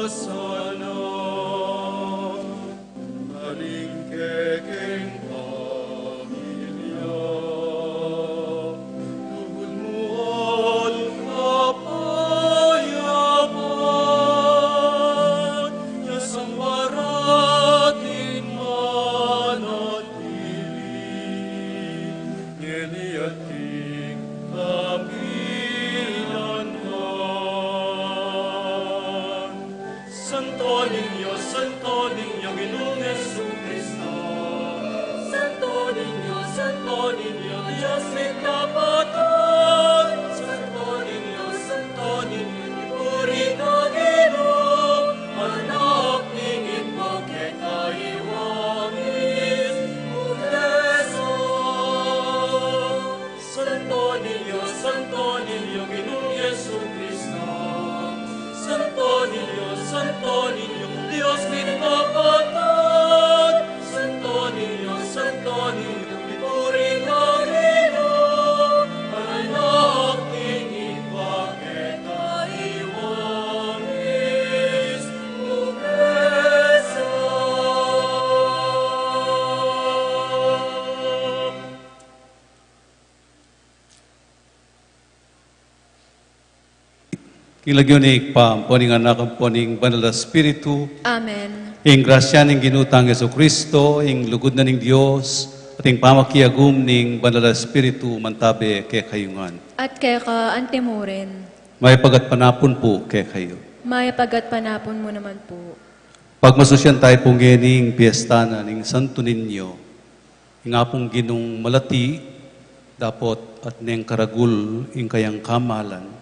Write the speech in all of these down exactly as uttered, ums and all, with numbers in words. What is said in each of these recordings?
Sana, aling kekeng pamilya, lugud mu ang kapayapan, ya sang marating manatili, ngeni at king kapilan man. Santo Niño, Santo Niño, Ginung Jesucristo. Santo Niño, Santo Niño, Dios mi kapatad. Santo Niño, Santo Niño, puri ka Ginu, anak ning Ibpa kekayung mismung Jesus. Santo Niño, Santo Niño, Ginung Jesucristo. Santo Niño, Santo Niño, Dios mi kapatad. Santo Niño, Santo Niño, puri ka Ginu, anak ning Ibpa kekayung mismung Jesus. King lagyu ning Ibpa, ampo ning Anak, ampo ning Banal a Espiritu. Amen. Ing grasya ning Ginu tang Jesucristo, ing lugud na ning Dios, at ing pamakiagum ning Banal a Espiritu, mantabe kekayu ngan. At keka antimurin. Mayap a gatpanapun pu kekayu. Mayap a gatpanapun mu naman pu. Pagmasusyan tayu pu ngeni ing piesta na ning Santo Niño, ing Apung Ginung malati, dapot atin neng karagul ing kayang kamalan,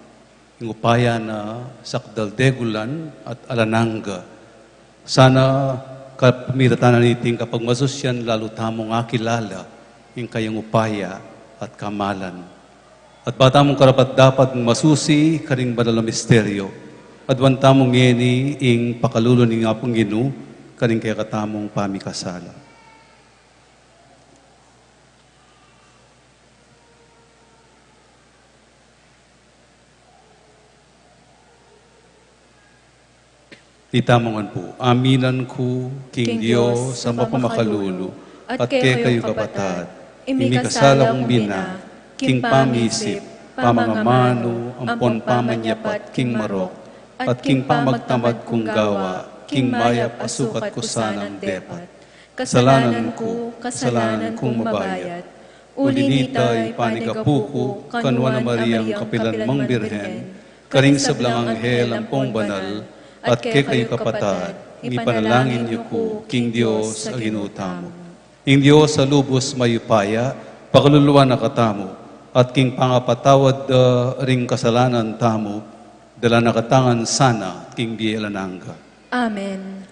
ing upaya na sakdal degulan at alang angga. Sana kapamilatan na niting kapagmasusyan lalu tamung akilala ing kayang upaya at kamalan. At ba tamung karapat-dapat masusi karing banal a misteryo, aduan tamu ngeni ing pakalulu ning Apung Ginu karing kekatamung pamikasala. Itamu ngan pu. Aminan ku king Dios a mapamakalulu, at kekayu kapatad, ing mikasala kung mina, king pamisip, pamangamanu, ampon pamanyapat king marok, at king pamagtamad kung gawa, king mayap a sukat ku sanang depat. Kasalanan ku, kasalanan kung mabayat. Uli nita, ipanigapu ku kang Nuan a Mariang kapilan mang Birhen, karing sablang anghel ampong banal, at kekayu kapatad, ipanalangin yu ku king Dios a Ginu tamu. Ing Dios a lubus mayupaya, pakaluluan na katamu, at king pangapatawad da ring kasalanan tamu, dala na katamu ngan sana king bie alang angga. Amen.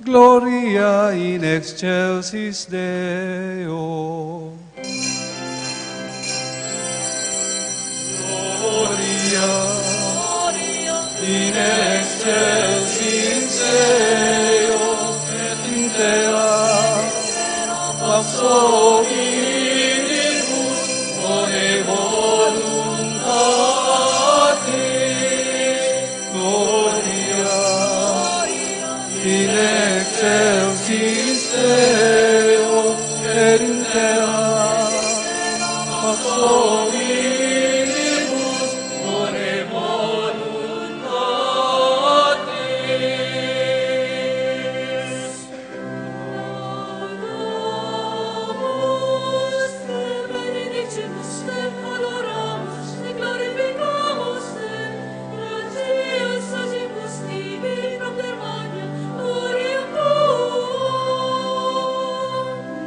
Gloria in excelsis Deo. Gloria in excelsis Deo, et in terra Excelsis Deo in terra, pax hominibus bone voluntatis.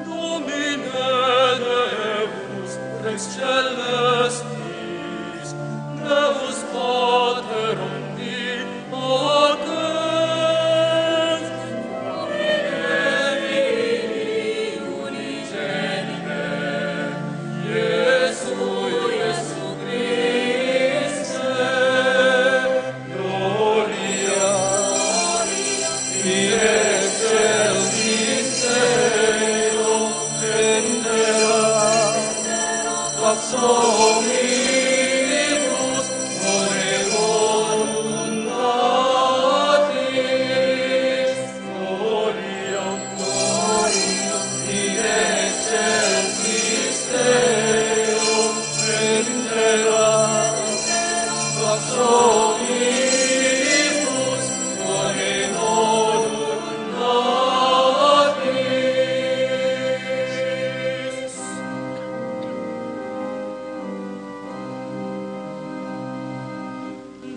Domine Deus, Rex Celestis, Deus Pater omnipotens, Domine Filii unigenite, Iesu, Iesu Christe, Gloria in excelsis Deo in terra, pax hominibus bone voluntatis. Gloria, Gloria in excelsis Deo in terra, pax hominibus bone voluntatis.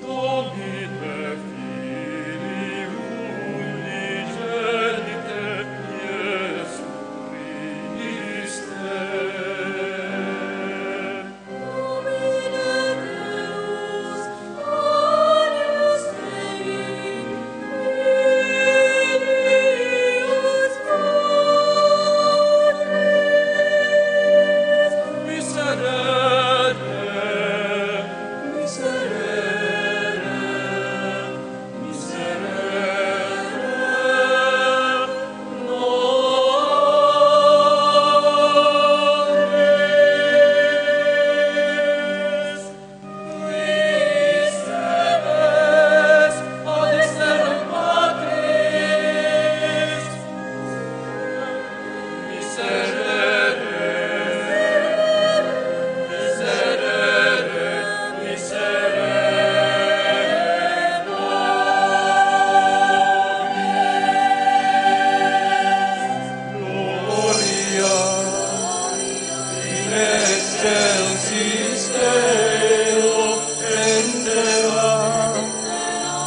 Domine Filii unigenite, Iesu Christe. Domine Deus, Agnus Dei, Filius Patris, Miserere, Miserere, Miserere nobis. Gloria in excelsis Deo in terra,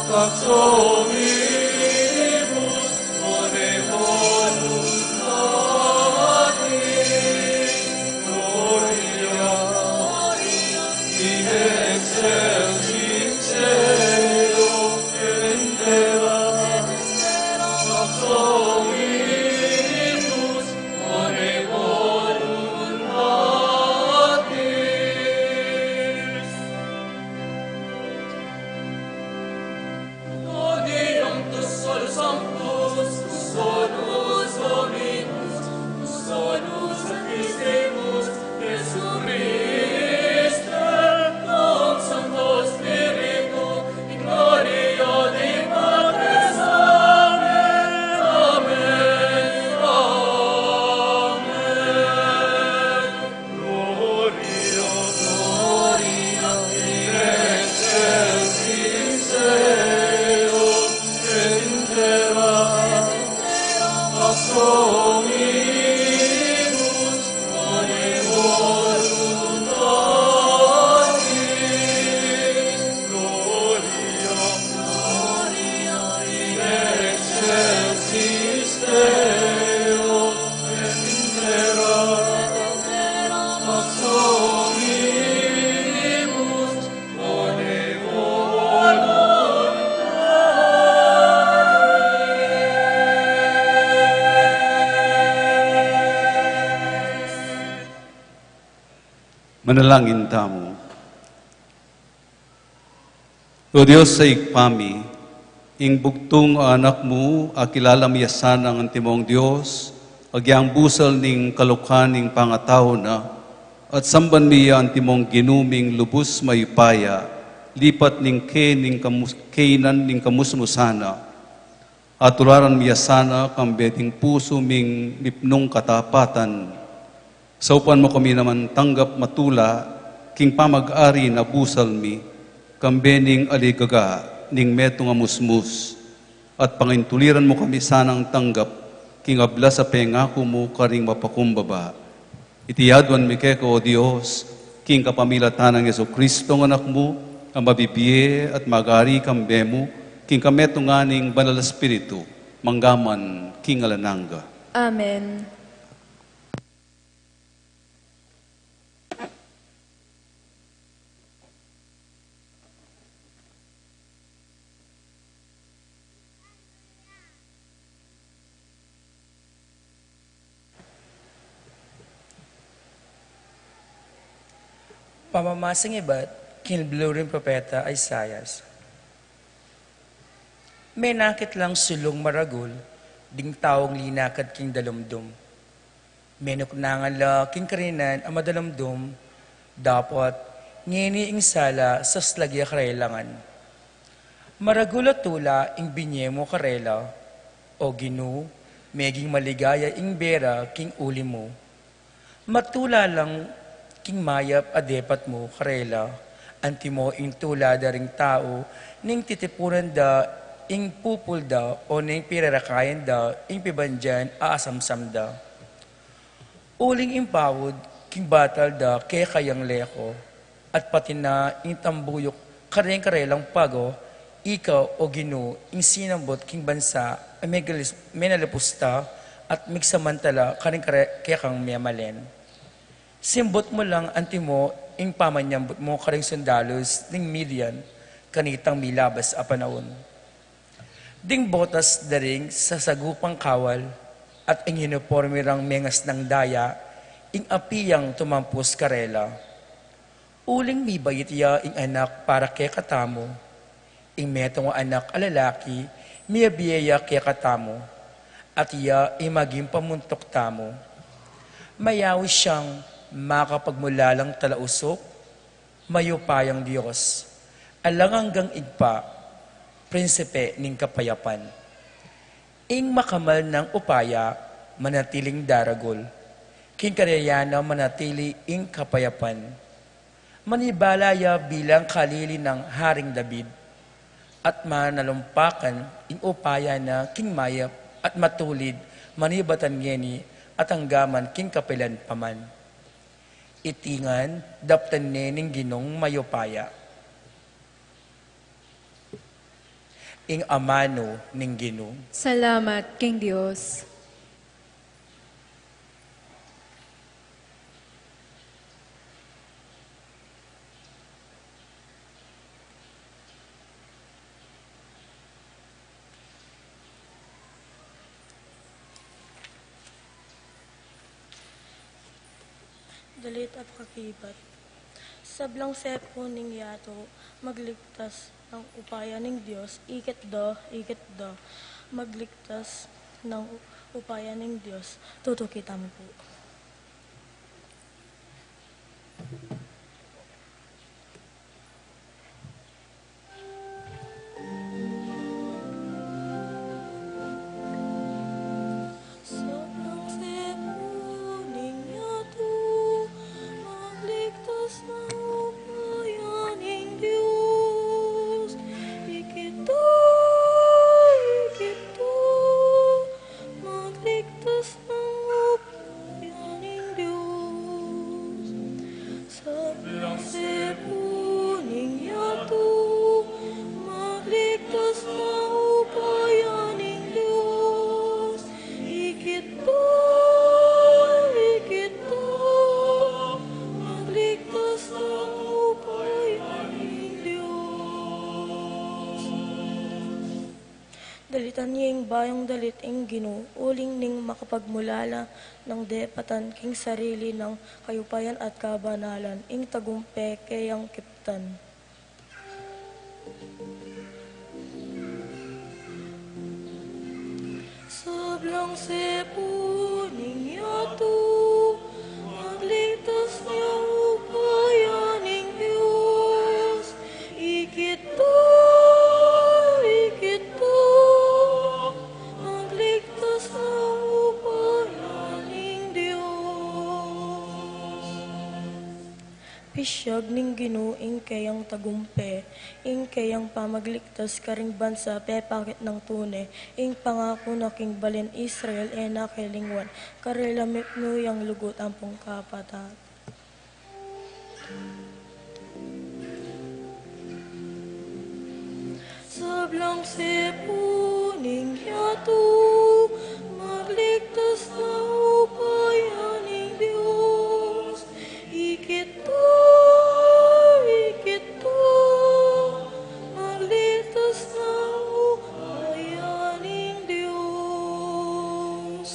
pax hominibus bone voluntatis. Gloria in excelsis Deo in terra, pax hominibus bone voluntatis. Gaudium te, Salus Sanctus, Salus Dominus, Salus Sanctissimus, Iesu Christe, Sancto Spiritu, in gloria Dei Patres. Amen. Amen. Gloria, Gloria in excelsis Deo in terra, pax hominibus bone voluntatis. Gloria, Gloria in excelsis Deo in terra, pax hominibus bone voluntatis. Manalangin tamu. O Dios a Ibpa mi, ing bugtung a Anak mu, akilala mi ya sanang antimong Dios, agyang busal ning kalukuan ning pangatau na, at samban mi ya antimong Ginu ming lubus mayupaya, lipat ning ke ning kamus-, kainan ning kamusmusan na. At tularan mi ya sana kambe ding pusu ming mipnung katapatan. Saupan mu kami naman tanggap matula king pamag-ari na busal mi, kambe ning aligaga ning metung a musmus, at pangintuliran mu kami sanang tanggap king ablas a pengaku mu karing mapakumbaba. Iti aduan mi keka, O Dios, king kapamilatan nang Jesucristo a Anak mu, a mabibie at mag-ari kambe mu, king kametungan ning Banal a Espiritu, mangga man king alang angga. Amen. Pamamasang ibat king libru ning propeta Isaias. Menakit lang sulung maragul ding taung linakad king dalumdum. Menuknangan la king karinan a madalumdum, dapot ngeni ing sala saslagi a karelangan. Maragul a tula ing binie mu karela, O Ginu, meging maligaya ing bie ra king uli mu. Matula lang king mayap a depat mu karela, antimo ing tula da ring tau ning titipunan da ing pupul da o ning pirarakayan da ing pibandian a asamsam da. Uling ing paud king batal da keka yang leko, at pati na ing tambuyuk kareng karelang pago, ika, O Ginu, ing sinambut king bansa a megalis-, menalipusta at migsamantala karing kare-, kekang memalen. Simbut mu lang antimo ing pamanyambut mu karing sundalus ning Midian kanitang milabas a panaun. Ding botas da ring sasagupang kawal at ing uniporme rang mengasnang daya, ing api yang tumampus karela. Uling mibait ya ing anak para kekatamu, ing metung a anak a lalaki, mibie ya kekatamu, at iya ing maging pamuntuk tamu. Mayaus yang makapagmulalang talausuk, mayupayang Dios, alang anggang Ibpa, Prinsipe ning kapayapan. Ing makamal nang upaya manatiling daragul, king kayarian na manatili ing kapayapan. Manibala ya bilang kalili nang Haring David, at manalumpakan ing upaya na king mayap at matulid, manibatan ngeni at anggaman king kapilan pa man. Iti ngan daptan ne ning Ginung mayupaya. Ing amanu ning Ginu. Salamat king Dios. Dalit a pakakibat. Sablang sepu ning yatu, magligtas nang upaya ning Dios, ikit da, ikit da. Magligtas nang u-, upaya ning Dios, tutuki tamu pu. Sablang sepu ning yatu, magligtas nang upaya ning Dios. Ikit da, ikit da, magligtas nang upaya ning Dios. Sablang sepu ning yatu, magligtas nang upaya ning Dios. Ikit da, ikit da, magligtas nang upaya ning Dios. Dalitan ye ing bayung dalit ing Ginu, uling ning makapagmulala nang depatan king sarili nang kayupayan at kabanalan, ing tagumpe keyang kiptan. Sablang sepu ning yatu, magligtas nang upaya ning Dios. Ikit da, ikit da, Pisyag ning Ginu ing keyang tagumpe, ing keyang pamagligtas karing bansa pepakit nang tune, ing pangaku na king balen Israel e na kelingwan, karela mipnu yang lugud ampong kapatad. Sablang sepu ning yatu, magligtas na upaya ning Dios. Ikit to, ikit to, magligtas na upaya ning Dios.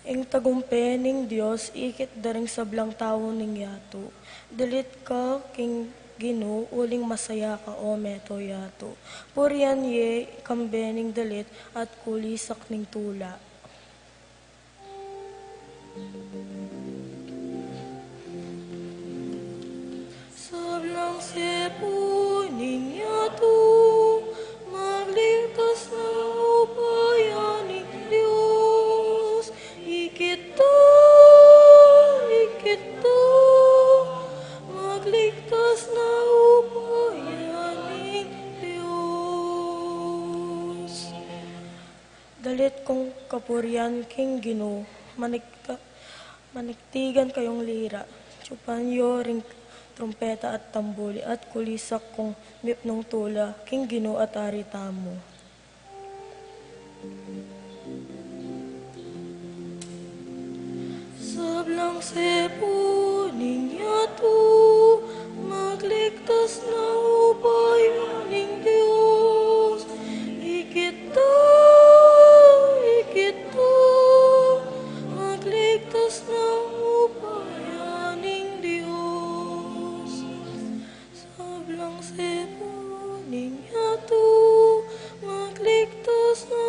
Ing tagumpe ning Dios ikit da ring sablang tau ning yatu. Dalit ka king Ginu uling masaya ka, o meto yatu. Purian ye kambe ning dalit at kulisak ning tula. Sablang sepu ning yatu, magligtas na upaya ning Dios. Ikit to, ikit to, magligtas na upaya ning Dios. Dalit kung kapurian king Ginu, manik-, maniktigan kayung lira, tsupan yo ring trumpeta at tambuli, at kulisak kung mipnung tula king Ginu at Ari tamu. Sablang sepu ning yatu, magligtas na upaya ning Dios. Ikit to, ikit to, magligtas na upaya ning Dios. Sablang sepu ning yatu, magligtas na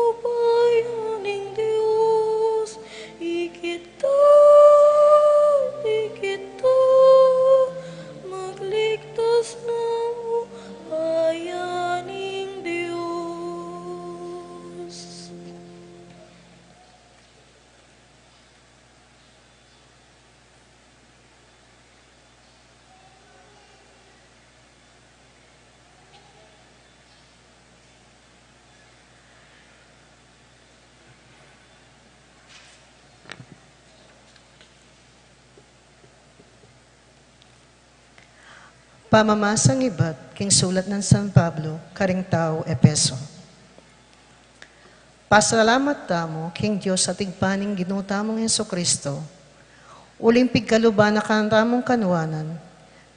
upaya ning Dios. Ikit to, ikit to, magligtas na upaya ning Dios. Pamamasang ibat king sulat nang San Pablo karing tau Efeso. Pasalamat tamu king Dios at Ibpa ning Ginu tamung Jesucristo, uling pigkaluban na katamung kanwanan,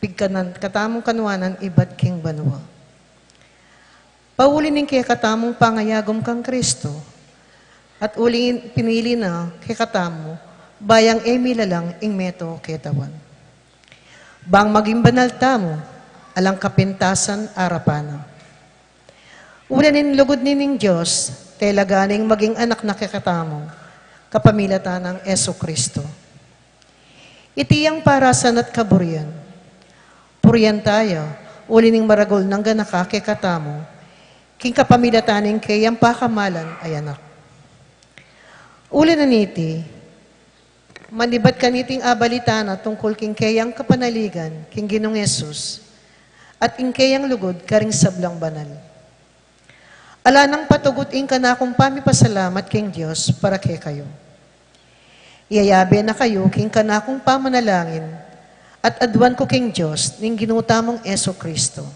pigkanan katamung kanwanan ibat king banua. Pauli ning kekatamung pangayagum kang Kristo, at uling pinili na kekatamu, ba yang e milalang ing meto ketawan. Bang maging banal tamu, alang kapintasan arapan na. Uli ning lugud ning Dios, talaga ning maging anak na kekatamu, kapamilatan nang Jesucristo. Iti yang parasan at kaburian. Purian taya, uli ning maragul nang ganaka kekatamu, king kapamilatan ning keyang pakamalan a Anak. Uli na niti, manibat kaniting abalita na tungkul king keyang kapanaligan king Ginung Jesus, at ing keyang lugud karing sablang banal. Ala nang patugut ing kanakung pamipasalamat king Dios para kekayu. Iyayabe na kayu king kanakung pamanalangin, at aduan ku king Dios ning Ginu tamung Jesucristo.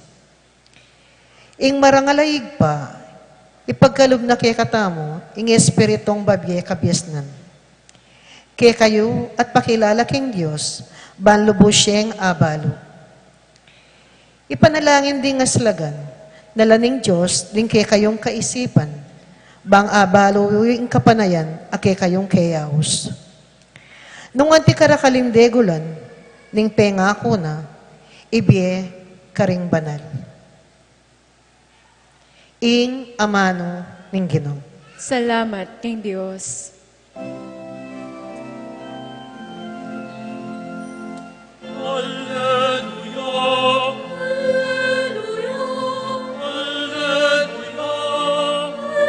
Ing marangal a Ibpa, ipagkalub na kekatamu ing Espiritung babie kabiasnan kekayu at pakilala king Dios, ban lubus yang abalu. Ipanalangin ding aslagan na la ning Dios ding kekayung kaisipan, bang abalu yu ing kapanayan a kekayung keyaus. Nung anti karakal ing degulan ning pengaku na, ibie karing banal. Ing amanu ning Ginu. Salamat king Dios. Alleluia, alleluia, alleluia,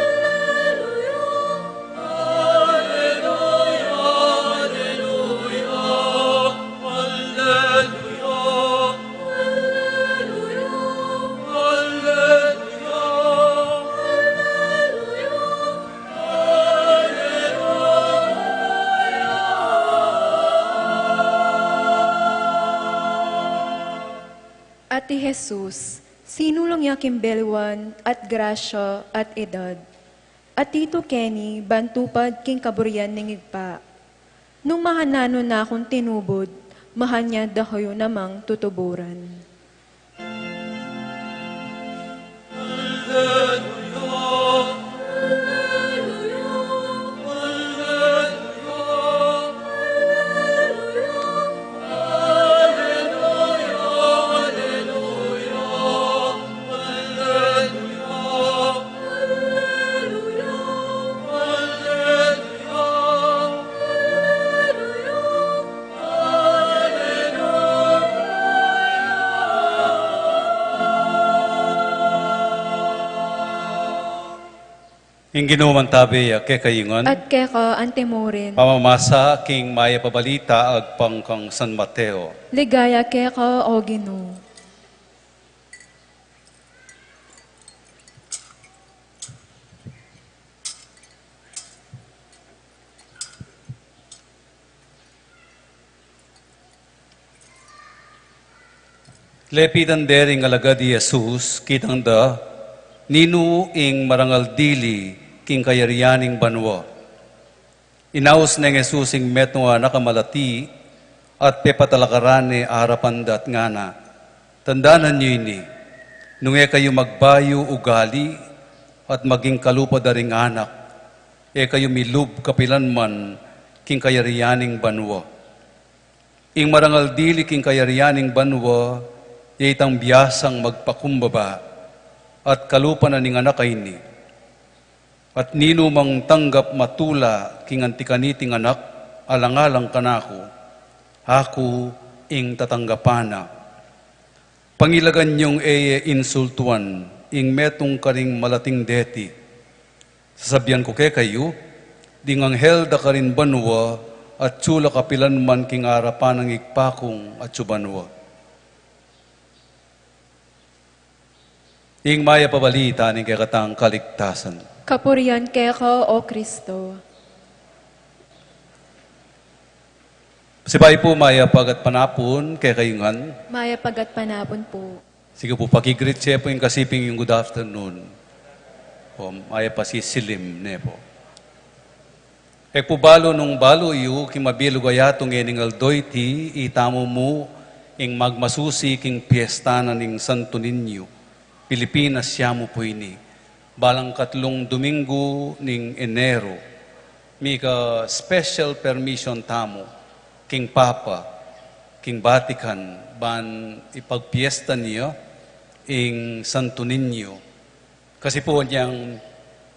alleluia, alleluia, alleluia, alleluia. Jesus, sinulung ya king beliwan at grasya at edad. At titu keni ban tupad king kaburian ning Ibpa. Nung makananu na kung tinubud, makanyan da kayu namang tutuburan. Ing Ginu mantabe ya kekayu ngan. At keka antimurin. Pamamasa king Mayap a Balita agpang kang San Mateo. Ligaya keka, O Ginu. Lepitan de ring alagad i Jesus, kitang da ninu ing marangal dili king kayarian ning banua. Inaus neng Jesus ing metung a anak a malati, at pepatalakaran ne arapan da at ngana, "Tandanan yu ini, nung e kayu magbayu ugali at maging kalupa da ring anak, e kayu milub kapilanman king kayarian ning banua. Ing marangal dili king kayarian ning banua, ya itang biasang magpakumbaba at kalupa na ning anak a ini. At ninumang tanggap matula king anti kaniting anak alang-alang kanaku, aku ing tatanggapan na. Pangilagan yung e ye insultuan ing metung karing malating deti. Sasabian ku kekayu, ding anghel da karin banua atsu la kapilanman king arapan ning Ibpa kung atsu banua." Ing Mayap a Balita ning kekatang kaligtasan. Kapurian keka, O Kristo. Sibayu pu, mayap a gatpanapun kekayu ngan. Mayap a gatpanapun pu. Sige pu, paki-greet ye pu ing kasiping yung good afternoon. O, mayap a sisilim ne pu. E ku pu balu nung balu yu king mabilug a yatu ngening aldo iti, itamu mu ing magmasusi king piesta na ning Santo Niño. Pilipinas ya mu pu ini. Balang katlung Domingo ning Enero. Mika special permission tamu king Papa, king Vatican, ban ipagpiesta ne ing Santo Niño. Kasi pu, inyang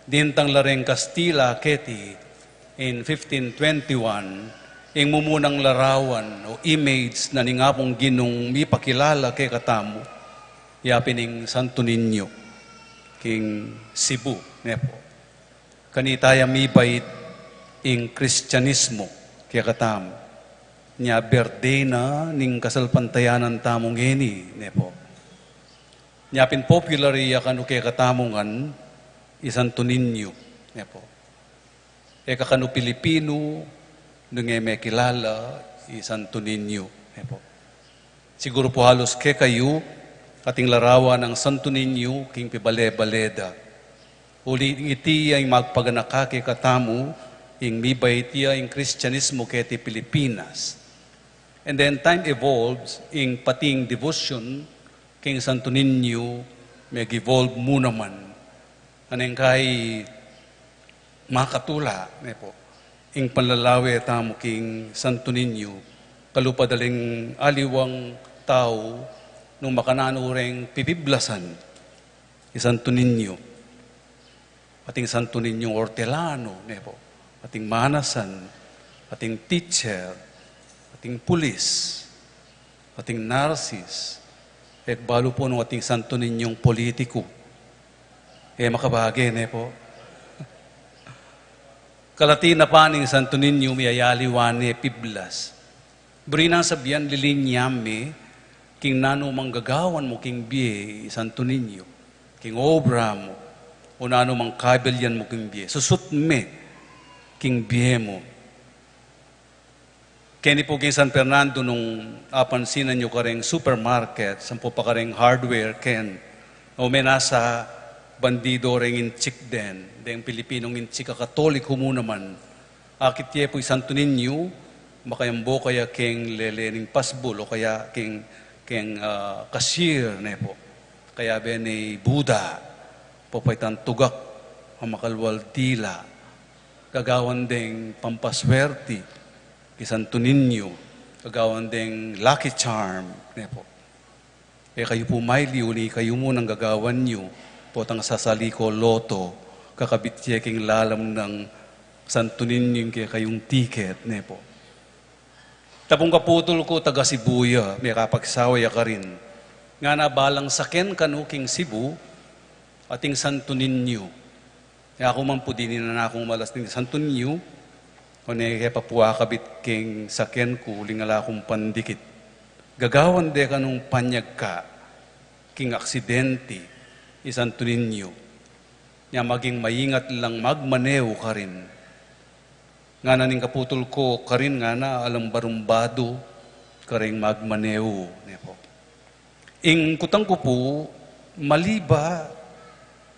dintang la ring Kastila keti in fifteen twenty-one, ing mumunang larawan o image na ning Apung Ginung mipakilala kekatamu, ya pin ing Santo Niño king Cebu, ne pu. Kanita ya mibait ing Kristianismo kekatamu. Nya berde na ning kasalpantayanan tamu ngeni, ne pu. Nya pin popular ya kanu kekatamu ngan i Santo Niño, ne pu. E ka kanu Pilipinu nung e mekilala i Santo Niño, ne pu. Siguru pu halus kekayu ating larawan nang Santo Niño king pibale-bale da. Uling iti ya ing magpaganaka kekatamu ing mibait ya ing Kristianismo keti Pilipinas. And then time evolves, ing pating devotion king Santo Niño meg-evolve mu naman. Nganeng kai makatula, ne pu, ing panlalawe tamu king Santo Niño, kalupa da ling aliwang tau nung makananu reng pipiblasan i Santo Niño. Ating Santo Niñong ortelano, ne pu. Ating manasan, ating teacher, ating pulis, ating narsis, e ku balu pu nung ating Santo Niñong politiku. E makabage, ne pu. Kalati na pa ning Santo Niño miyayaliwan ne piblas. Buri nang sabian, lilinya me king nanu mang gagawan mu king bie, i Santo Niño, king obra mu, o nanu mang kabilyan mu king bie. Susut me king bie mu. Keni pu king San Fernando, nung apansinan yu kareng supermarket, sampu pa kareng hardware, ken o menasa bandido reng inchik den, deng Pilipinong inchik a Katoliko mu naman. Akit ye pu i Santo Niño, makayambo kaya keng lele ning pasbul, o kaya keng, keng, ah, cashier, ne pu. Kaya bene i Buda, papaitan tugak a makalual dila, gagawan deng pampaswerti, i Santo Niño, gagawan deng lucky charm, ne pu. E kayu pu mailiw, uli kayu mu nang gagawan yu, potang sasali ko loto, kakabit ye king lalam nang Santo Niño ing kekayung ticket, ne pu. Tapung kaputul ku taga Cebu ya, mekapagsawa ya karin. Ngana balang saken kanu king Cebu, ating Santo Niño. E aku man pu dininan akung malas ning Santo Niño, o ne ke pa pu akabit king saken ku, uling ala kung pandikit. Gagawan de kanung panyagka king aksidente i Santo Niño. Nya maging maingat lang magmaneho karin. Ngana ning kaputul ku karin, ngana alang barumbadu kareng magmaneho, ne pu. Ing kutang ku pu, mali ba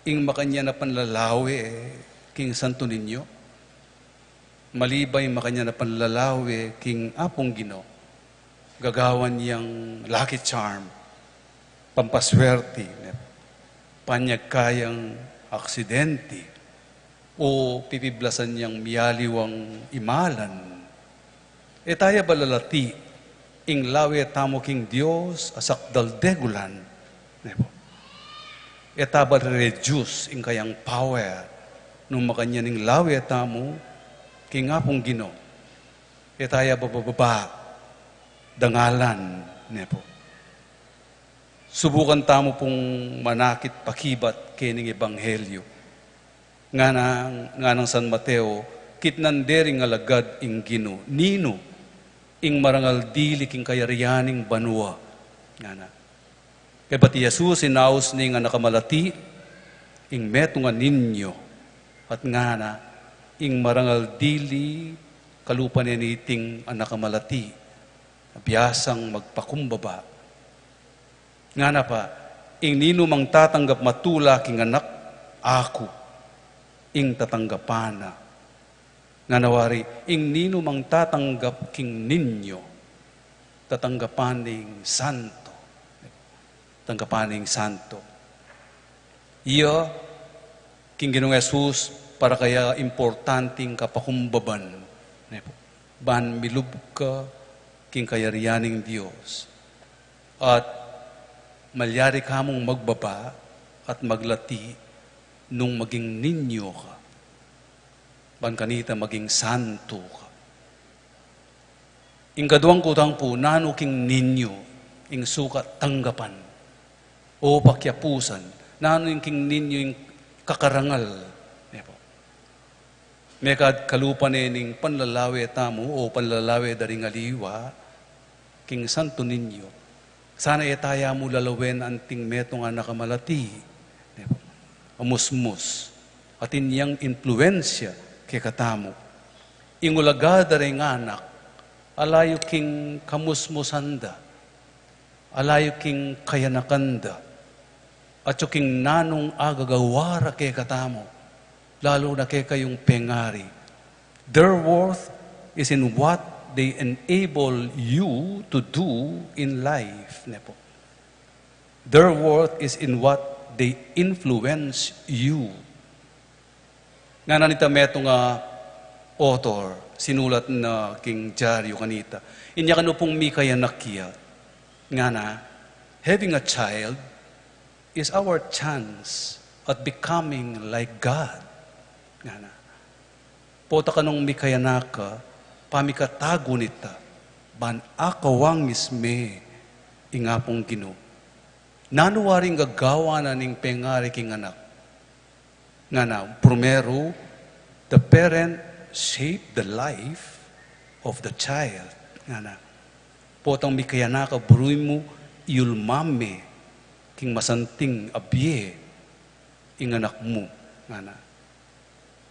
ing makanyan a panlalawe king Santo Niño? Mali ba ing makanyan a panlalawe king Apung Ginu? Gagawan yang lucky charm, pampaswerti, ne pu. Panyagka yang aksidente, o pipiblasan yang miyaliwang imalan. E ta ya ba lalati ing lawe tamu king Dios a sakdal degulan, ne pu. E ta ba reduce ing kayang power nung makanyan ing lawe tamu king Apung Ginu. E ta ya ba bababa dangalan, ne pu. Subukan tamu pung manakit pakibat kening ebanghelyo. Ngana, nganang San Mateo, kitnan de ring alagad ing Ginu, ninu ing marangal dili king kayarian ning banua, ngana. Kaybat i Jesus inaus ne ing anak a malati, ing metung a niño, at ngana, ing marangal dili kalupa ne niting anak a malati, biasang magpakumbaba. Ngana pa, ing ninumang tatanggap matula king anak, aku ing tatanggapan na. Ngana wari, ing ninumang tatanggap king niño, tatanggapan ning santo. Tanggapan ning santo. Iya, king Ginung Jesus, para kaya importanting kapakumbaban, ne pu, ban milub ka king kayarian ning Dios. At malyari ka mung magbaba at maglati nung maging ninyo ka. Ban kanita maging santo ka. Ing kaduang kutang pu, nanu king ninyo ing sukat tanggapan o pakiapusan? Nanu ing king ninyo ing kakarangal? Ne pu. Mekad kalupa ne ning panlalawe tamu o panlalawe da ring aliwa king Santo Niño. Sana e taya mu lalawen anting metung a anak a malati, ne pu, a musmus, atin yang impluensya kekatamu. Ing ulaga da ring anak, ala yu king kamusmusan da, ala yu king kayanakan da, atyu king nanung agagawa ra kekatamu, lalu na kekayung pengari. Their worth is in what they enable you to do in life, ne pu. Their worth is in what they influence you. Ngana nita metung a author, sinulat na king dyaryu kanita. Inya kanu pung mikayanak ya, ngana, having a child is our chance at becoming like God. Ngana. Pota kanung mikayanak ka, pamikatagu nita, ban akawangis me ing Apung Ginu. Nanu waring gagawan na ning pengari king anak? Ngana, primeru, the parent shape the life of the child. Ngana, potang mikayanak ka, buruy mu, iyulmam me king masanting a bie ing anak mu. Ngana.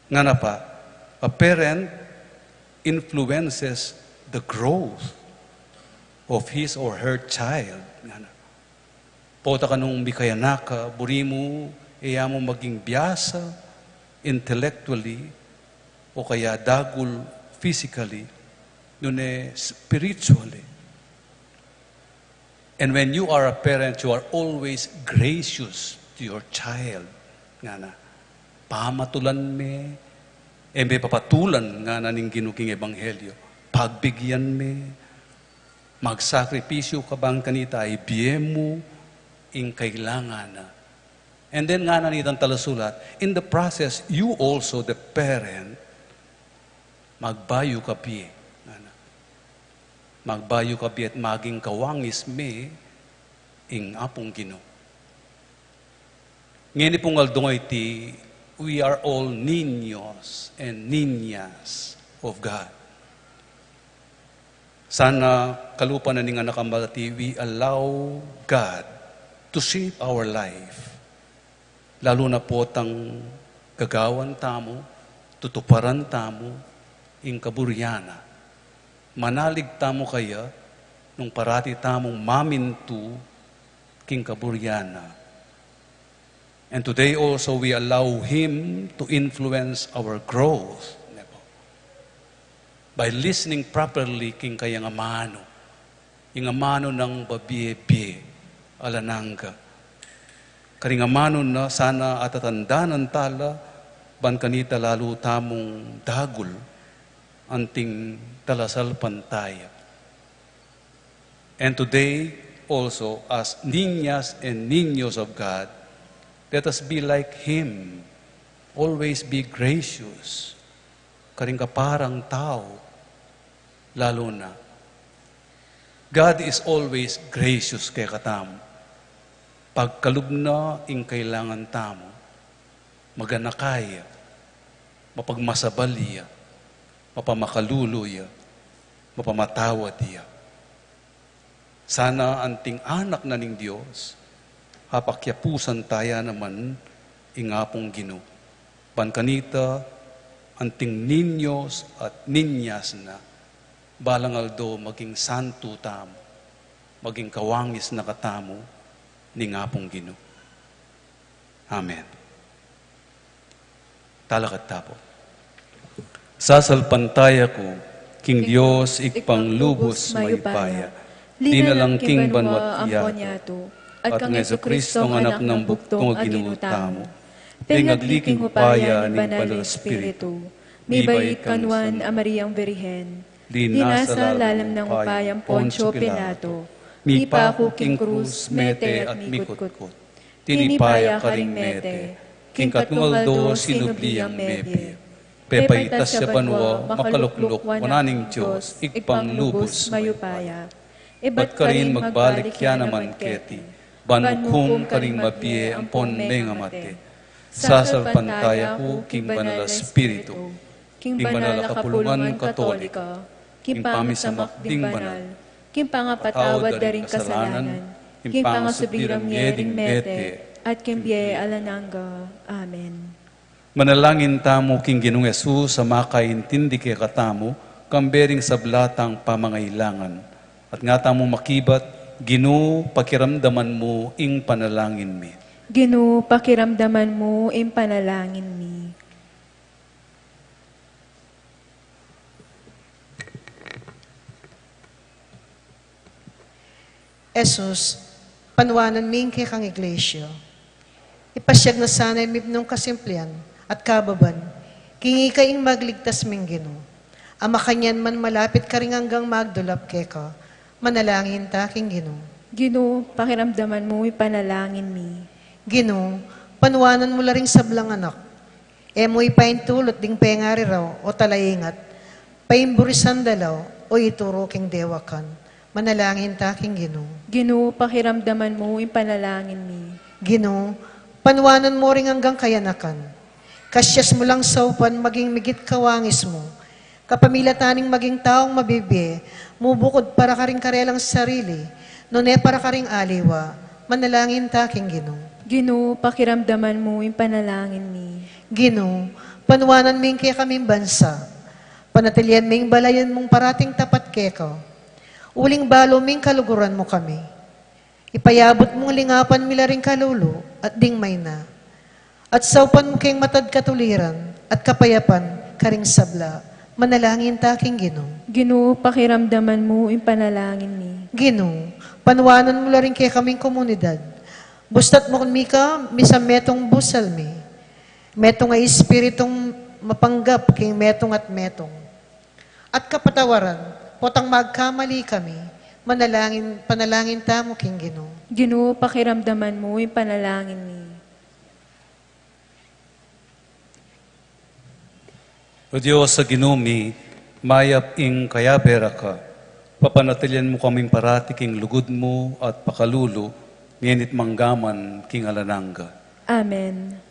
Ngana pa, a parent influences the growth of his or her child. Ngana, pota ka nung mikayanak ka, buri mu, e ya mu maging biasa intellectually, o kaya dagul physically, nune spiritually. And when you are a parent, you are always gracious to your child. Ngana, pamatulan me, e me papatulan, ngana ning Ginu king Ebanghelyo. Pagbigyan me, magsakripisyu ka ban kanita, ibie mu ing kailangan na. And then ngana nitang talasulat, in the process, you also, the parent, magbayu ka bie. Ngana, magbayu ka bie at maging kawangis me ing Apung Ginu. Ngeni pung aldo ngiti, we are all niños and niñas of God. Sana kalupa na ning anak a malati, we allow God to shape our life. Lalu na potang gagawan tamu, tutuparan tamu ing kaburian na. Manalig tamu kaya nung parati tamung mamintu king kaburian na. And today also we allow Him to influence our growth. By listening properly king kayang amanu. Ing amanu nang babie-bie alang angga. Karing amanu na sana atatandanan tala, ban kanita lalu tamung dagul, anting talasalpantaya. And today, also, as niñas and niños of God, let us be like Him. Always be gracious karing kaparang tau, lalu na. God is always gracious kekatamu. Pagkalub na ing kailangan tamu, maganaka ya, mapagmasabal ya, mapamakalulu ya, mapamatawad ya. Sana anting anak na ning Dios, apakyapusan taya naman ing Apung Ginu. Ban kanita, anting niños at niñas na, balang aldo maging santu tamu, maging kawangis na katamu ning Apung Ginu. Amen. Talakad tamu pu. Sasalpantaya ku king Dios, Ibpang lubus mayupaya, linalang king banua at yatu, at kang Jesucristo, Anak nang bugtung a Ginu tamu, pengagli king upaya ning Banal Espiritu, mibait kang Nuan a Mariang Birhen, linasa lalam nang upayang Poncio Pilato, mipaku king krus, mete at mikutkut. Tinipa ya karing mete, king katlung aldo sinubli yang mebie. Pepaitas ya banua, makalukluk wanan ning Dios, Ibpang lubus mayupaya. Ibat karin magbalik ya naman keti, ban mukum karing mabie ampon mengamate. Sasalpantaya ku king Banal a Espiritu, king banal a kapulungan Katolika, king pamisamak ding banal, king pangapatawad da ring kasalanan, king pangasubli rang mie ding mete, at king bie alang angga. Amen. Manalangin tamu king Ginung Jesus a makaintindi kekatamu, kambe ring sabla tang pamangailangan. At nga tamu makibat, Ginu, pakiramdaman mu ing panalangin mi. Ginu, pakiramdaman mu ing panalangin mi. Jesus, panuanan mi ing kekang Iglesia. Ipasyag na sana ing mipnung kasimplian at kababan, king ika ing magligtas ming Ginu. A makanyan man malapit karing anggang magdulap keka, manalangin ta king Ginu. Ginu, pakiramdaman mu ing panalangin mi. Ginu, panuanan mu la ring sablang anak. E mu ipaintulut ding pengari ra o talaingat, paimburisan da la o ituru king dewakan. Manalangin ta king Ginu. Ginu, pakiramdaman mu ing panalangin mi. Ginu, panuanan mu ring anggang kayanakan. Kasyas mu lang saupan maging migit kawangis mu. Kapamilatan ning maging taung mabibie, mubukud para karing karelang sarili, nune para karing aliwa. Manalangin ta king Ginu. Ginu, pakiramdaman mu ing panalangin mi. Ginu, panuanan mu ing kekaming bansa. Panatilian ming balayan mung parating tapat keka. Uling balu ming kaluguran mu kami. Ipayabut mung lingapan mi la ring kalulu at ding maina. At saupan mu keng matad katuliran at kapayapan karing sabla. Manalangin ta king Ginu. Ginu, pakiramdaman mu ing panalangin mi. Ginu, panuanan mu la ring kekaming komunidad. Bustat mu mika misan metung busal mi. Metung a espiritung mapanggap king metung at metung. At kapatawaran, potang magkamali kami, manalangin, panalangin tamu king Ginu. Ginu, pakiramdaman mu ing panalangin mi. O Dios a Ginu mi, mayap ing kayabe ra ka, papanatilian mu kaming parati king lugud mu at pakalulu, ngeni't manggaman king alang angga. Amen.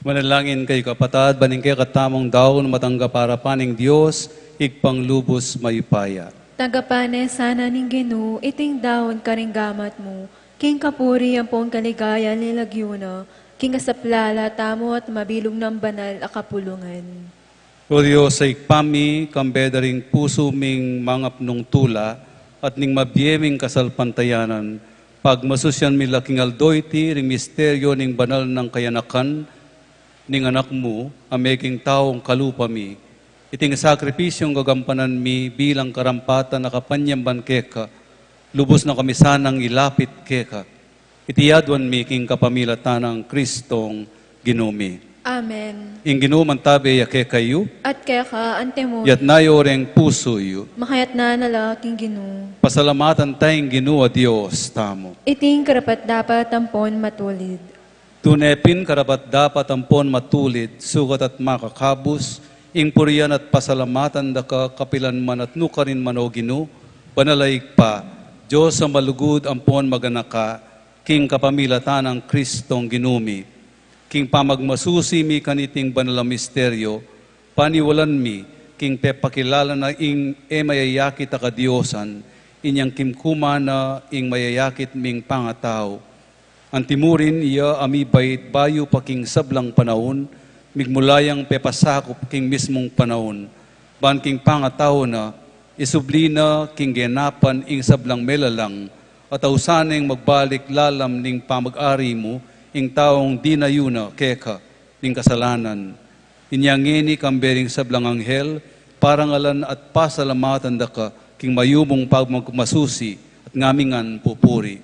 Manalangin kayu, kapatad, ban ing kekatamung daun matanggap arapan ning Dios, Ibpang lubus mayupaya. Tanggapan na sana ning Ginu iting daun karing gamat mu, king kapurian ampong kaligayan ning lagyu na, king kasaplalan tamu at mabilug nang banal a kapulungan. O Dios a Ibpa mi, kambe da ring pusu ming mangapnung tula at ning mabie ming kasalpantayanan, pagmasusian mi la king aldo iti ring misteryu ning banal nang kayanakan ning Anak mu, a meging taung kalupa mi, Iting sakripisyung gagampanan mi bilang karampatan a kapanyamban keka, lubus na kami sanang ilapit keka. Iti aduan mi king kapamilatan nang Kristong Ginu mi. Amen. Ing Ginu mantabe ya kekayu. At keka antimu. Yatna yu reng pusu yu. Makayatna na la king Ginu. Pasalamatan ta ing Ginu a Dios tamu. Iti ing karapat-dapat ampon matulid. Tune pin karapat-dapat ampon matulid, sukat at makakabus, ing purian at pasalamatan da ka kapilan man at nukarin man, o Ginu, banal a Ibpa, Dios a malugud ampon maganaka, king kapamilatan nang Kristong Ginu mi. King pamagmasusi mi kaniting banal a misteryo, paniwalan mi king pepakilala na ing e mayayakit a kadiosan, inyang kimkuma na ing mayayakit ming pangatau. Antimurin iya a mibait bayu pa king sablang panaun, migmula yang pepasakup king mismung panaun. Ban king pangatau na, isubli na king genapan ing sablang melalang, at ausan neng magbalik lalam ning pamag-ari mu, ing taung dinayu na keka ning kasalanan. Inya ngeni kambe ring sablang anghel, parangalan at pasalamatan da ka king mayumung pamagmasusi at ngamingan pupuri.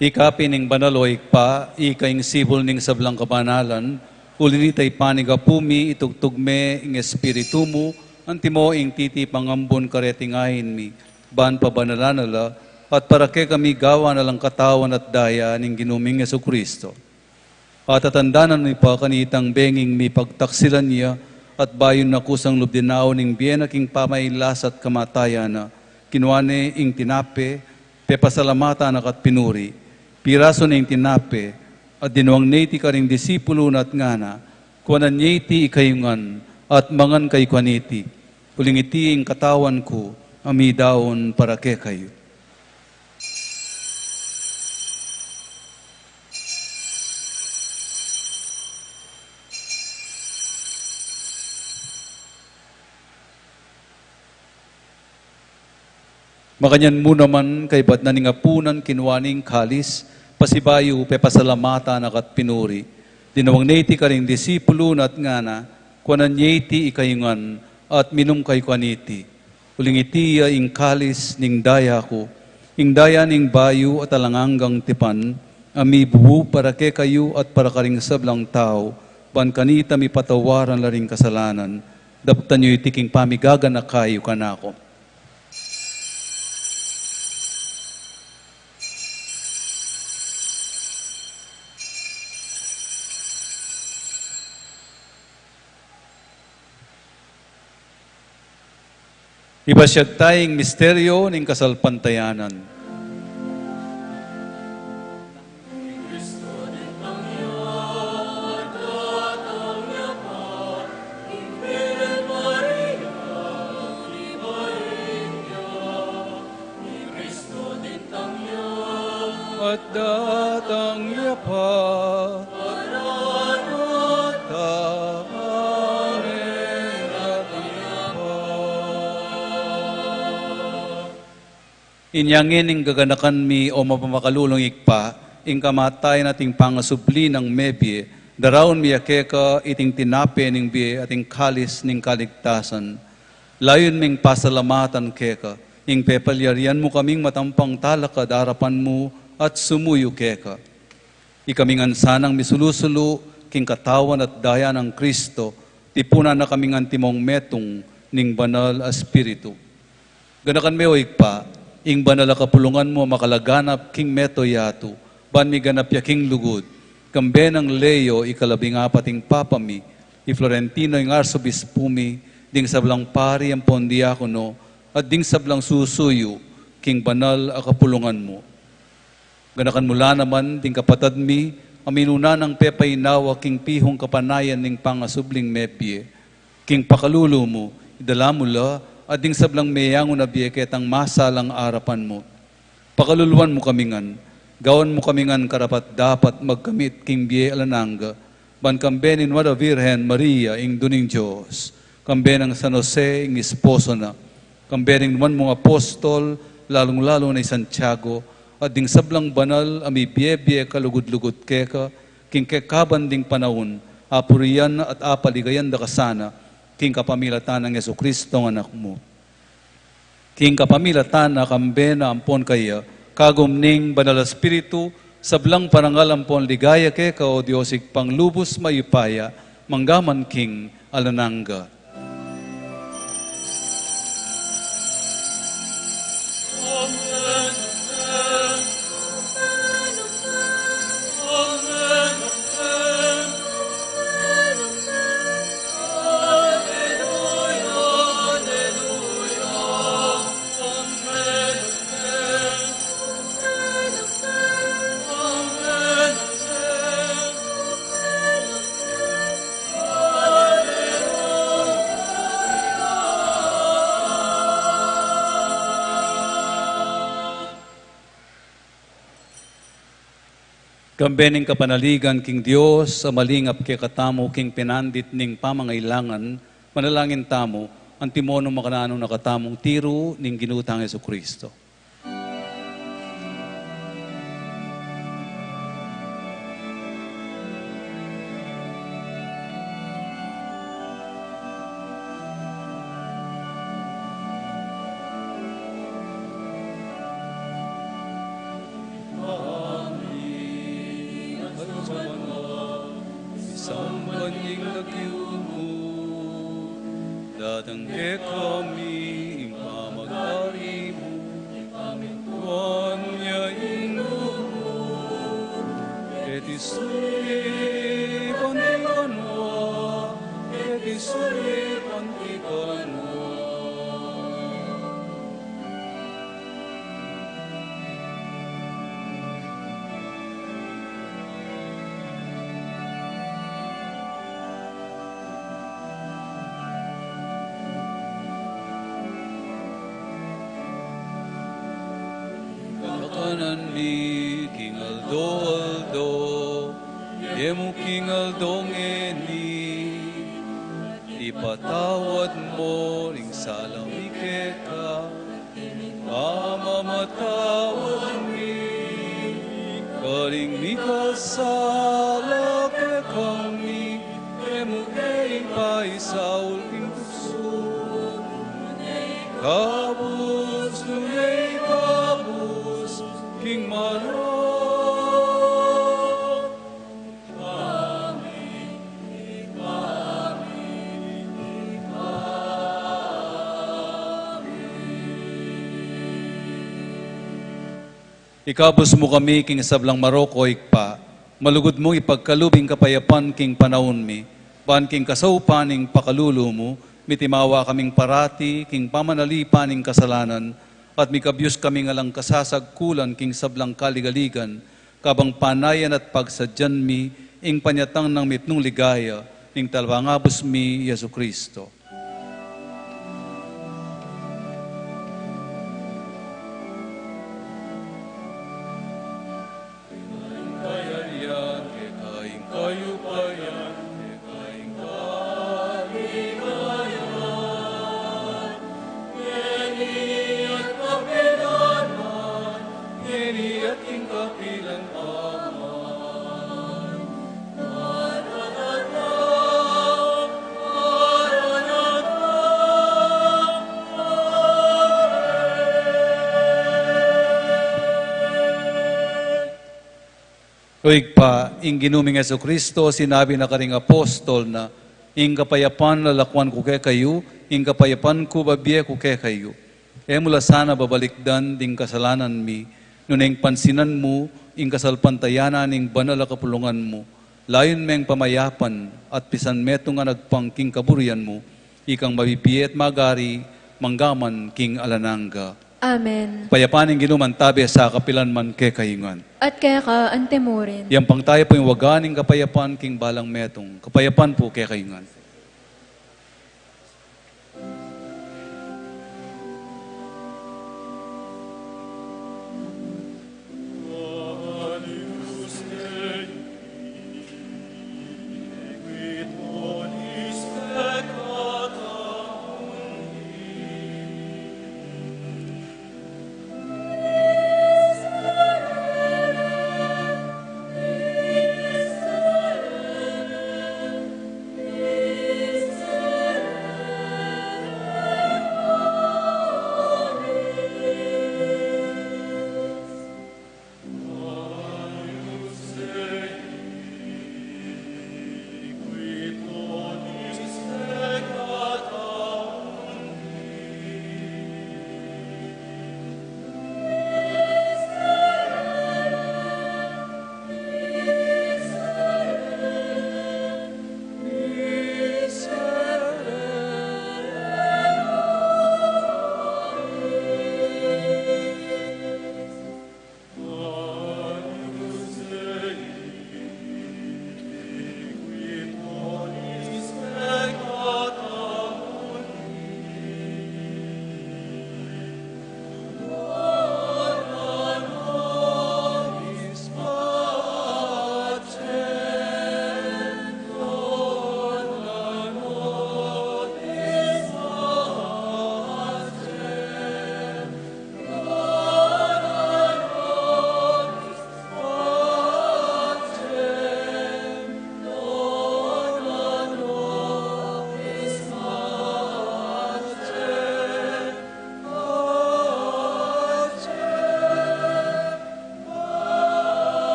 Ika pin ing banal, o Ibpa, ika ing sibul ning sablang kabanalan, uli nita ipanigapu mi, itugtug me ing Espiritu mu, antimo ing titipang ambun kareting ain mi, ban pabanalan na la, at para kekami gawan na lang katawan at daya ning Ginu ming Jesucristo. At tatandanan mi pa kanitang benging mipagtaksilan ya, at bayu na kusang lub dinaun ing bie na king pamailas at kamatayan na, kinua ne ing tinape, pepasalamatan na ka't pinuri, pirasu ne ing tinape, at dinuang ne iti karing disipulu na at ngana, kuanan ye iti ikayu ngan, at mangan kayu kaniti, uling iti ing katawan ku, a midaun para kekayu. Makanyan mu naman, kaybat na ning apunan, kinua ne ing kalis, pasibayu pepasalamatan na ka't pinuri. Dinuang ne iti karing disipulu na at ngana, kuanan ye iti ikayu ngan, at minum kayu kaniti. Uling iti ya ing kalis ning daya ku, ing daya ning bayu at alang anggang tipan, a mibubu para kekayu at para karing sablang tau, ban kanita mipatawaran la ring kasalanan. Daptan yu iti king pamigaganaka yu kanaku. Ipasyag ta ing misteryo ning kasalpantayanan. Iya pa, Maranatha, amen, at iya pa. Inya ngeni gaganakan mi, o mapamakalulung Ibpa, ing kamatayan at ing pangasubli nang mebie, daraun mi ya keka iting tinape ning bie at ing kalis ning kaligtasan. Layun ming pasalamatan keka, ing pepalyarian mu kaming matampang talakad arapan mu at sumuyu keka. Ikami ngan sanang misulu-sulu king katawan at daya nang Kristo, tipunan na kaming antimong metung ning Banal a Espiritu. Ganakan me, o Ibpa, ing banal a kapulungan mu a makalaganap king mabilug a yatu, ban miganap ya king lugud, kambe nang Leo ikalabing apat ing Papa mi, i Florentino ing Arsobispu mi, ding sablang pari ampon diakono, at ding sablang susuyu king banal a kapulungan mu. Ganakan mu la naman ding kapatad mi a minuna nang pepainawa king pihung kapanayan ning pangasubling mebie. King pakalulu mu, idala mu la at ding sablang meyangu na bie ketang masalang arapan mu. Pakaluluan mu kami ngan, gawan mu kami ngan karapat-dapat magkamit king bie alang angga, ban kambe ning Nuan a Virgen Maria, Indu ning Dios, kambe nang San Jose, ing esposo na, kambe ring nuan mung apostol, lalung-lalu na i Santiago, at ding sablang banal a mibie-bie kalugud-lugud keka, king kekaban ding panaun, apurian at apaligayan da ka sana, king kapamilatan nang Jesucristo a Anak mu. King kapamilatan na, kambe na ampon kaya, kagum ning Banal a Espiritu, sablang parangal ampon ligaya keka, o Dios Ibpang lubus mayupaya, mangga man king alang angga. Kambe ning kapanaligan king Dios a malingap kekatamu king pinandit ning pamangailangan, manalangin tamu, antimo nung makananu na katamung tiru ning Ginu tang Jesucristo. Samban ing lagyu mu, datang kekami ing pamagari mu, pamintuan ya ing lub mu, keti sulip anti banua, keti sulip anti banua. Kakanan mi king aldo-aldo, ibie mu king aldo ngeni, ipatawad mu ring sala mi keka, pamamatawad mi karing mikasala kekami, e mu ke paisaul king tuksu, nune ikabus, nune ikabus king marok. Ikabus mu kami king sablang marok, o Ibpa, malugud mung ipagkalub ing kapayapan king panaun mi, ban king kasaupan ning pakalulu mu, mitimawa kaming parati king pamanalipan ning kasalanan, at mikabyus kaming alang kasasagkulan king sablang kaligaligan, kabang panayan at pagsadyan mi ing panyatang nang mipnung ligaya ning Talapangabus mi, Jesucristo. O Ibpa, ing Ginu ming Jesucristo, sinabi na karing apostol na, "Ing kapayapan lalakuan ku kekayu, ing kapayapan ku bibie ku kekayu." E mu la sana babalikdan ding kasalanan mi, nune ing pansinan mu ing kasalpantayanan ning banal a kapulungan mu, layun meng pamayapan at pisan metung a nagpang king kaburian mu, ikang mabibie at magari, mangga man king alang angga. Amen. Kapayapan ning Ginu mantabe sa kapilan man kekayu ngan. At keka antimurin. Yang pang tayu pu ing waga ning kapayapan king balang metung. Kapayapan pu kekayu ngan.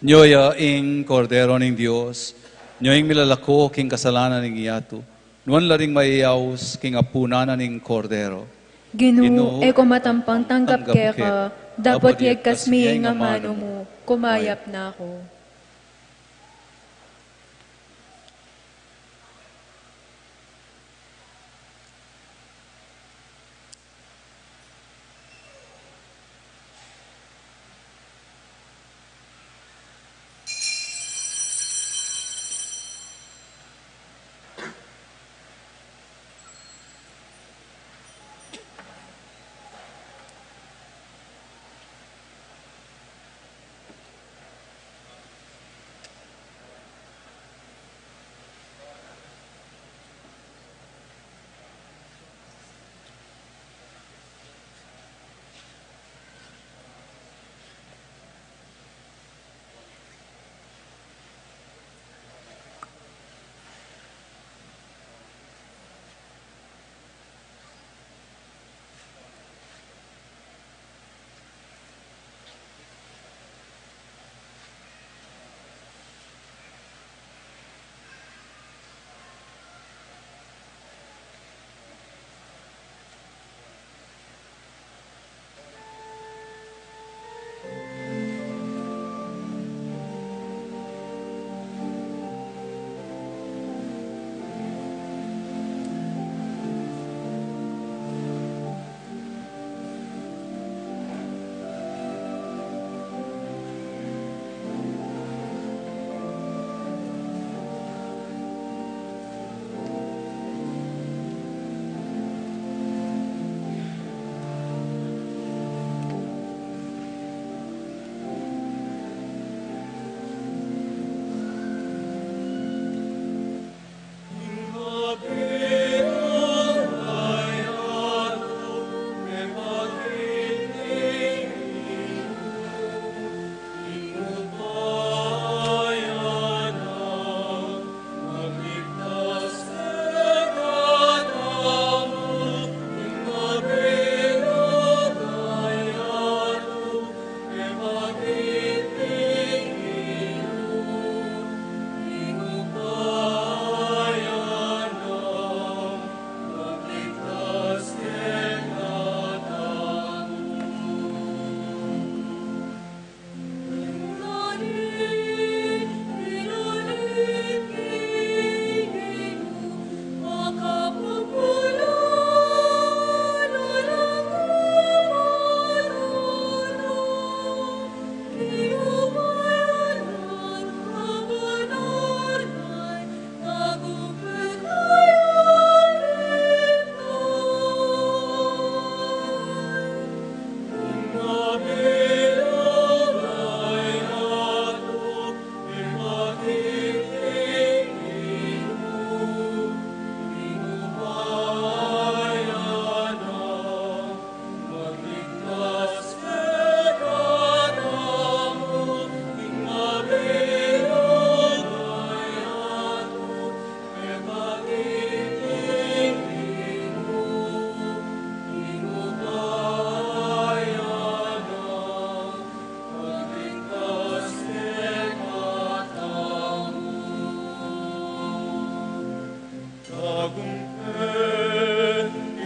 Nyo ya ing Kordero ning Dios, nyo ing milalako king kasalanan ning yatu, nuan la ring mayayaus king apunan na ning Kordero. Ginu, Ginu, e ku matampang tanggap keka, dapot yegkas mi ing amanu mu, kumayap na ku.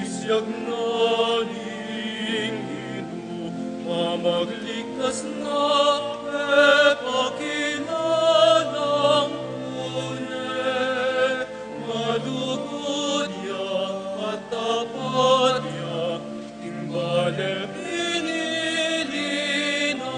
Isyak na ning Ginu, mamagligtas na, e pakilalang tune, malugud ya at tapat ya, ing bale pinili na.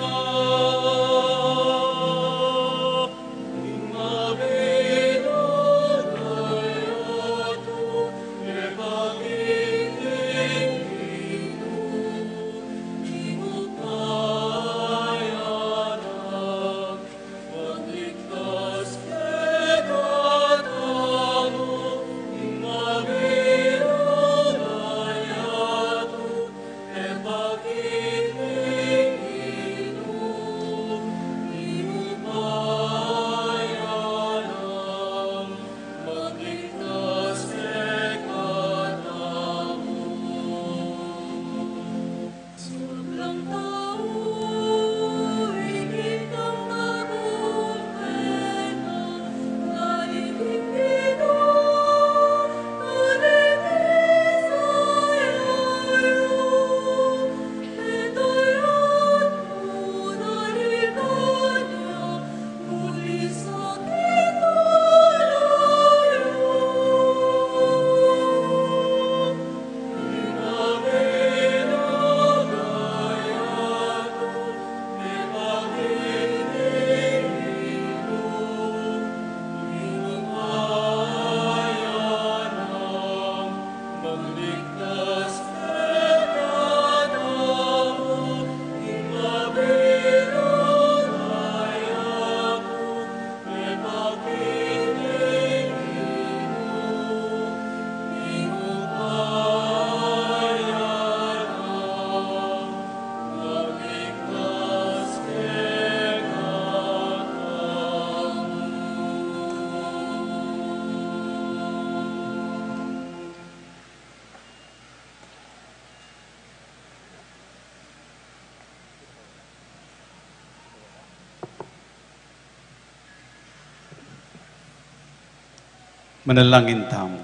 Manalangin tamu.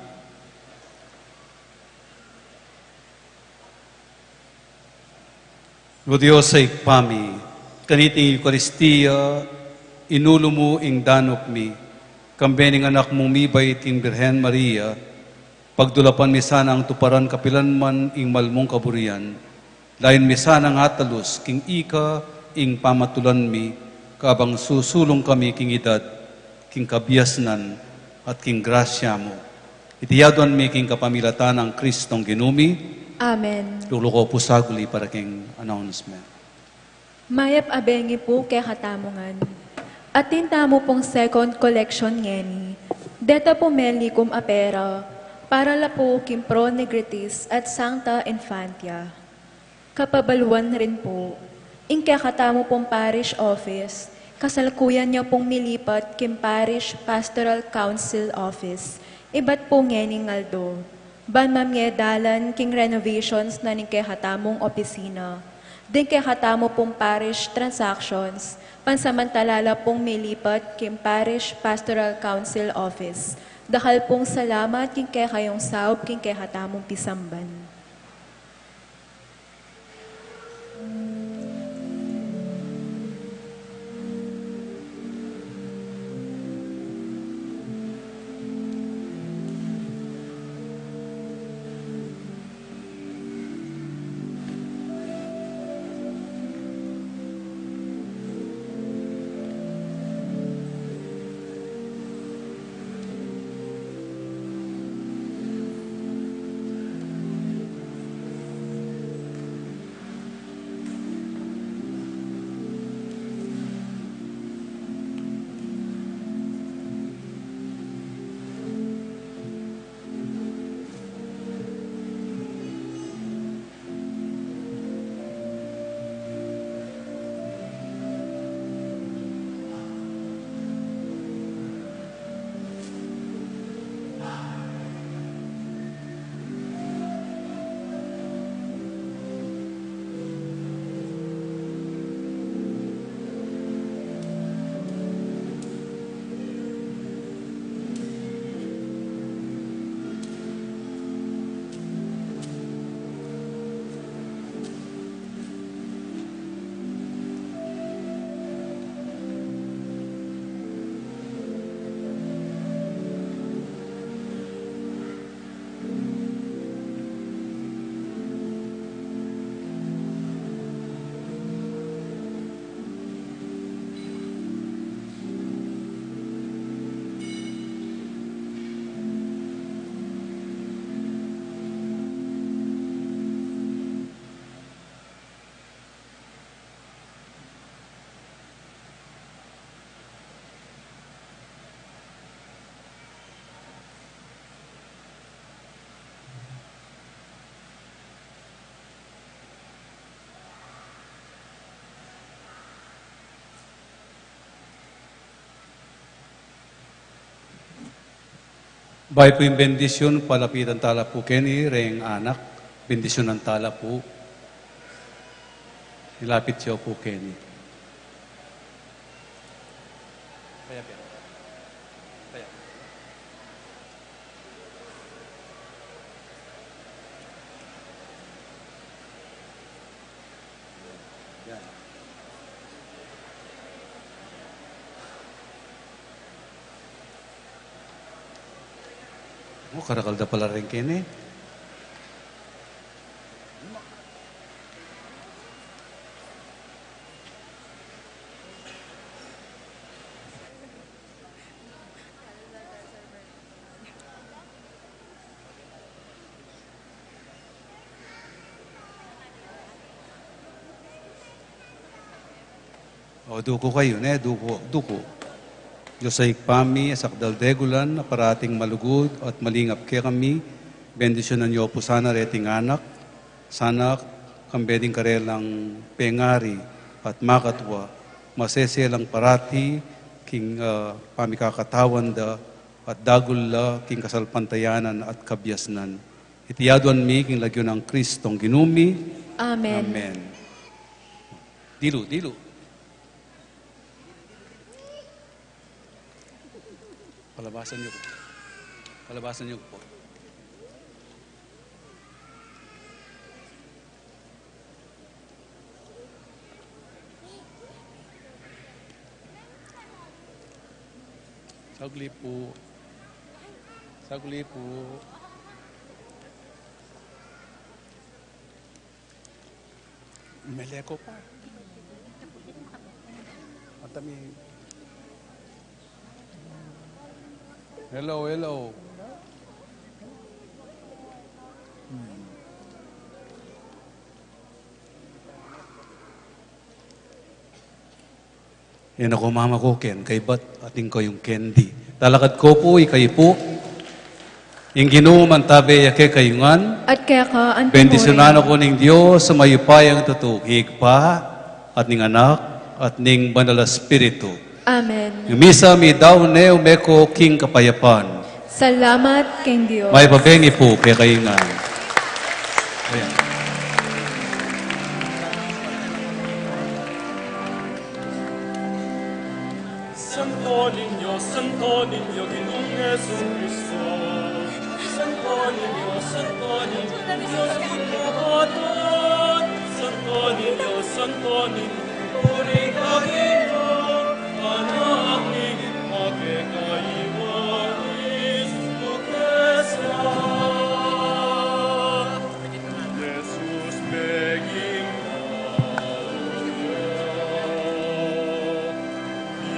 O Dios a Ibpa mi, kaniting Eukaristia, inulu mu ing danup mi, kambe ning anak mung mibait ing Birhen Maria, pagdulapan mi sanang tuparan kapilan man ing mal mung kaburian, layun mi sanang atalus king ika ing pamatulan mi, kabang susulung kami king idad, king kabiasnan, at king grasya mu. Iti aduan mi king kapamilatan nang Kristong Ginu mi. Amen. Lukluku pu saguli para king announcement. Mayap a bengi pu kekatamu ngan. Atin tamu pung second collection ngeni. Deta pu melikum a pera, para la pu king Pro Nigritis at Sancta Infantia. Kapabaluan rin pu, ing kekatamu pung parish office, kasalukuyan ya pung milipat king Parish Pastoral Council Office, ibat pu ngening aldo. Ban mamie dalan king renovations na ning kekatamung opisina. Ding kekatamu pung parish transactions, pansamantala la pung milipat king Parish Pastoral Council Office. Dakal pung salamat king kekayung saup king kekatamung pisamban. Bayu pu ing bendisyun, palapitan tala pu keni reng anak, bendisyunan tala pu. Ilapit yu pu keni. O, karakal da pala rin keni. O, duku kayu, ne, duku, duku. Dios a Ibpa mi, a sakdal degulan, a parating malugud at malingap kekami, bendisyunan yu pu sana reting anak, sana kambe ding karelang pengari at makatua, masese lang parati king, ah, pamikakatawan da at dagul la king kasalpantayanan at kabiasnan. Iti aduan mi king lagyu nang Kristong Ginu mi. Amen. Amen. Dilu, dilu. Palabasan yu pu. Palabasan yu pu. Saglit pu. Saglit pu. Mele ko pa. At ami. Hello, hello. Hmm. E na ko mamaku ken kaybat at ing kayung kendi. Talakad ko pu, ikayu pu. Ing Ginu mantabe ya kekayu ngan. At keka anti mu rin. Bendisyunan na ku ning Dios a mayupayang tutu, king Ibpa, at ning Anak, at ning Banal a Espiritu. Amen. Ing misa mi daun ne, ume ko king kapayapan. Salamat king Dios. Mayap a bengi pu kekayu ngan. Ayan. Santo Niño, Santo Niño, Ginung Jesucristo. Santo Niño, Santo Niño, Dios mitupatut. Santo Niño, Santo Niño, puri ka Ginu, anak ning Ibpa kekaiwang, Jesucristo. Jesus meging tau ya,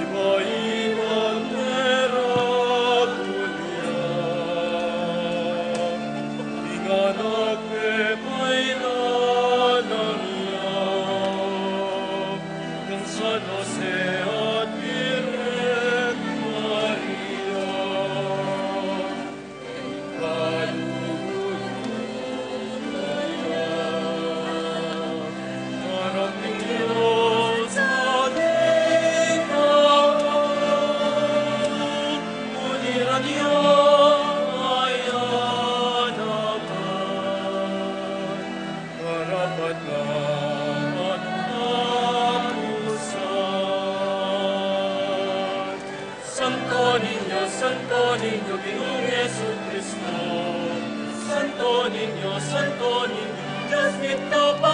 iba-ibang miragul ya, ing anak pepailanan ya, kang San Jose at Virgen Maria. Santo Niño, Santo Niño, Ginung Jesucristo. Santo Niño, Santo Niño, Dios mitupatut.